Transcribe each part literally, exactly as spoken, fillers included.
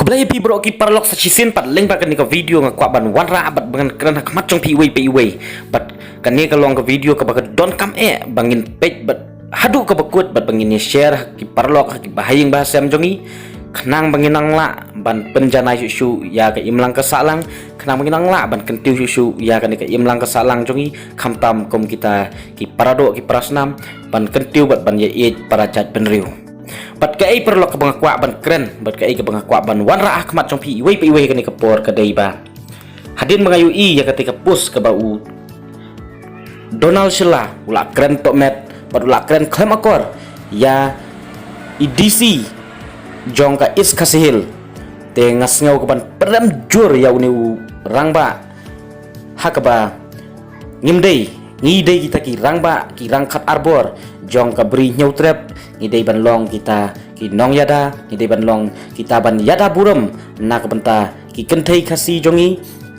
Blei phi bro ki paralok sa shisien pat lyngba kane ka video nga kwah ban wanrah bad ban kren ha khmat jong phi iwei pa iwei. Bad kane ka long ka video kaba ka donkam eh ba ngin peit bad haduh kaba kut bad ba ngin ïa share ha ki paralok ha ki bahaïing bahasem jong ngi. Khnang ba ngin nang lah ban pynjanai shuh shuh ïa ka imlang ka sahlang, khnang ba ngin nang lah ban kyntiew shuh shuh ïa kane ka imlang ka sahlang jong ngi, khamtam kum kita ki paradoh ki parasnam, ban kyntiew bad ban ïa ïeit para jaitbynriew. Bad kaei paralok kaba nga kwah ban kren, bad kaei kaba nga kwah ban wanrah ha khmat jong phi iwei pa iwei kane ka por ka dei ba hadien ba nga ïohi ïa kata ka post kaba u Donald Shylla u la kren tohmet bad u la kren khlem akor ïa i D C jong ka East Khasi Hills. Te nga sngew ka ban pynrem jur ïa une u rangbah ha kaba ngim dei, ngi dei kita ki rangbah ki rangkhat arbor jong ka Bri Hynñiewtrep, ngi dei ban long kita ki nongïada, ngi dei ban long kita ban ïada burom na ka bynta ki kynthei Khasi jong ngi.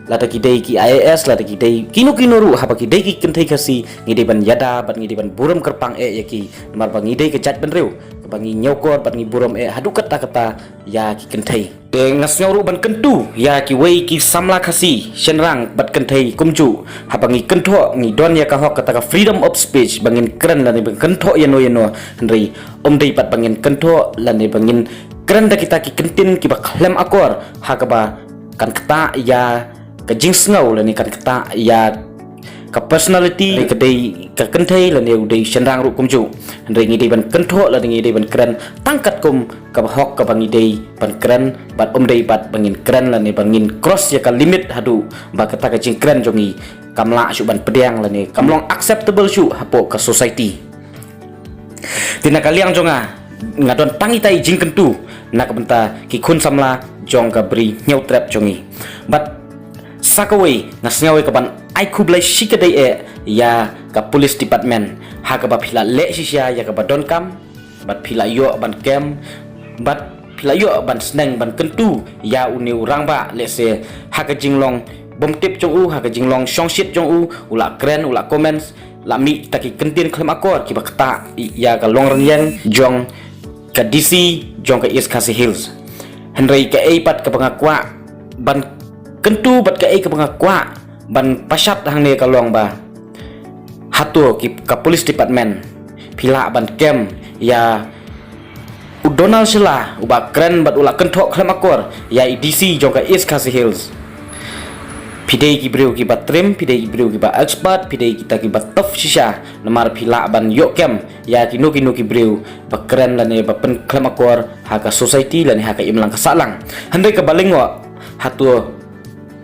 Lada ki dei ki I A S, lada ki dei kino kino ruh, haba ki dei ki kynthei Khasi, ngi dei ban ïada bad ngi dei ban burom kyrpang eh ïa ki. Namar ba ngi dei ka jaitbynriew kaba ngi ñiewkor bad ngi burom eh haduh katta katta ïa ki kynthei. Te nga sngew ruh ban kyntu ïa kiwei ki samla Khasi, shynrang bad kynthei kumjuh, haba ngi kynthoh ngi don ïa ka hok kata ka freedom of speech ba ngin kren lane ba ngin kynthoh ïano ïano, hynrei ym dei pat ba ngin kynthoh lane ba ngin kren da kita ki kyntien kiba khlem akor ha kaba kan ktah ïa ka jingsngew lane kan ktah ïa ka personality, ka dei ka kynthei lane u dei shynrang ruh kumjuh. Hynrei ngi dei ban kynthoh lane ngi dei ban kren tang katkum kaba hok kaba ngi dei ban kren, bad ym dei bad ba ngin kren lane ba ngin cross ïa ka limit haduh ba kata ka jingkren jong ngi kam lah shuh ban pdiang lane kam long acceptable shuh hapoh ka society. Te na ka liang jong nga, nga don tang itai i jingkyntu na ka bynta ki khun samla jong ka Bri Hynñiewtrep jong ngi. Bad sa kawei nga sngew ïa ka ban ai khublei shikatdei eh ïa ka police department ha kaba phi la leh shisha ïa kaba donkam, bad phi la ïoh ban kem, bad phi la ïoh ban sneng ban kyntu ïa une u rangbah, lehse ha ka jinglong bym tip jong u, ha ka jinglong shongshit jong u, u la kren, u la comments, la mih kita ki kyntien khlem akor kiba ktah ïa ka longrynïeng jong ka D C jong ka East Khasi Hills. Hynrei kaei pat kaba nga kwah ban kyntu bad kaei kaba nga kwah ban pashat hangne ka long ba hato ki ka police department phi lah ban kem ïa u Donald Shylla uba kren bad u la kynthoh khlem akor ïa i D C jong ka East Khasi Hills. Phi dei ki briew kiba trim, phi dei ki briew kiba expert, phi dei kita kiba tough shisha, namar phi lah ban ïoh kem ïa kino kino ki briew ba kren lane ba pynkhlem akor ha ka society lane ha ka imlang ka sahlang. Hynrei kaba lyngngoh, hato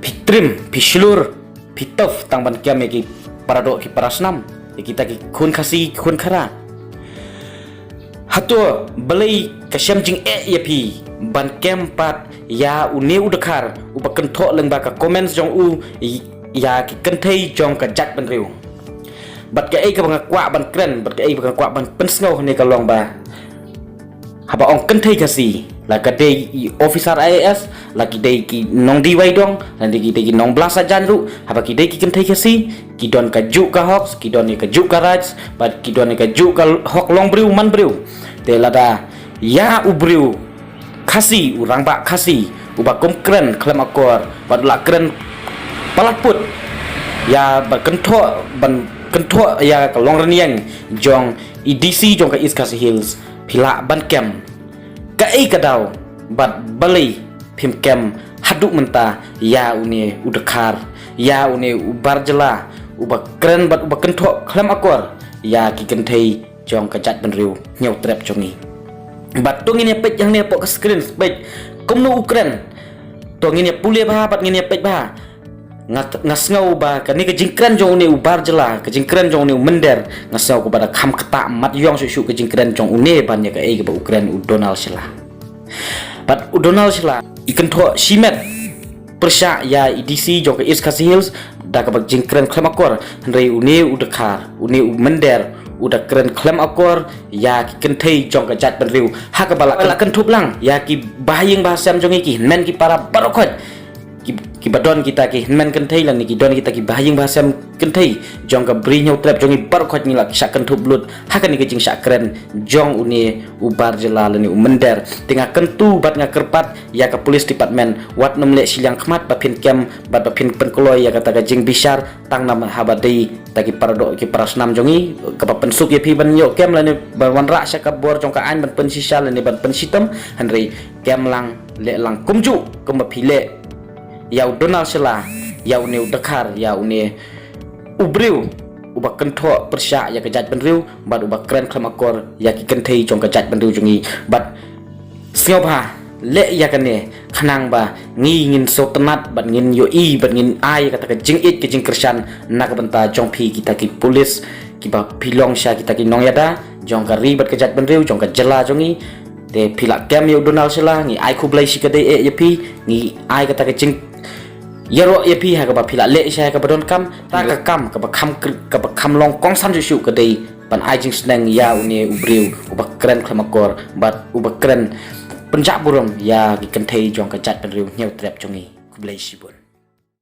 phi trim, phi shlur, phi tough tang ban kem ïa ki paradoh ki parasnam, ïa kita ki khun Khasi, ki khun Khara? Hato balei ka shem jingeh ïa phi ban kem pat ïa une u dkhar uba kynthoh lyngba ka comments jong u ïa ki kynthei jong ka jaitbynriew? Bad kaei kaba nga kwah ban kren, bad kaei kaba nga kwah ban pynsngew hangne ka long ba haba ong kynthei Khasi, la ka dei i officer I A S, la ki dei ki nong D Y dong, la ki dei ki nong bla sajan ruh, haba ki dei ki kynthei Khasi, ki don kajuh ka hok, ki don ïa kajuh ka rights, bad ki don ïa kajuh ka hok long briew man briew. Te lada ïa u briew Khasi, u rangbah Khasi uba kum kren khlem akor bad u la kren palat put ïa ban kynthoh, ban kynthoh ïa ka longrynïeng jong i D C jong ka East Khasi Hills, phi lah ban kem. Kaei ka daw bad balei phim kem haduh mynta ïa une u dkhar, ïa une u bar jylla uba kren bad uba kynthoh khlem akor ïa ki kynthei jong ka jaitbynriew Hynñiewtrep jong ngi? Bad to ngin ïa peit hangne hapoh ka screen, peit kumno u kren. To ngin ïa pule bha bad ngin ïa peit bha. Nga, nga sngew ba kane ka jingkren jong une u bar jylla, ka jingkren jong une u mynder, nga sngew kaba da kham ktah mat ïong shuh shuh ka jingkren jong une ban ïa kaei kaba u kren u Donald Shylla. Bad u Donald Shylla i kynthoh shimet pyrshah ïa i D C jong ka East Khasi Hills da kaba jingkren khlem akor, hynrei une u dkhar, une u mynder, u da kren khlem akor ïa ki kynthei jong ka jaitbynriew ha kaba la, la kynthup lang ïa ki bahaïing bahasem jong ngi, ki hynmen ki para baroh khoit. ki ba don kita ki hynmen kynthei lane ki don kita ki bahaïing bahasem kynthei jong ka Bri Hynñiewtrep jong ngi baroh khoit ngi la shah kynthup lut ha kane ka jingshah kren jong une u bar jylla lane u mynder. Te nga kyntu bad nga kyrpad ïa ka police department, wat nym leh shiliang khmat ba phin kem bad ba phin pynkloi ïa kata ka jingbishar tang namar haba dei ta ki para doh ki para snam jong ngi, kaba pynsuk ïa phi ban ïoh kem lane ban wanrah sha ka bor jong ka aiñ ban pynshisha lane ban pynshitom, hynrei kem lang, leh lang kumjuh kumba phi leh ïa u Donald Shylla, ïa une u Dkhar, ïa une u briew uba kynthoh pyrshah ïa ka jaitbynriew bad uba kren khlem akor ïa ki kynthei jong ka jaitbynriew jong ngi. Bad sngewbha leh ïa kane khnang ba ngi ngin sngewtynnat bad ngin ïohi bad ngin ai kata ka jingïeit ka jingkyrshan na ka bynta jong phi kita ki police kiba phi long sha kita ki nongïada jong ka ri bad ka jaitbynriew jong ka jylla jong ngi. Te phi la kem ïa u Donald Shylla, ngi ai khublei shikatdei eh ïa phi, ngi ai kata ka jingïaroh ïa phi ha kaba phi la leh sha kaba donkam. Ta ka kam kaba kham kri- kaba kham long kongsan shuh shuh ka dei ban ai jingsneng ïa une u briew uba kren khlem akor bad uba kren pynjah burom ïa ki kynthei jong ka jaitbynriew Hynñiewtrep jong ngi. Khublei shibun.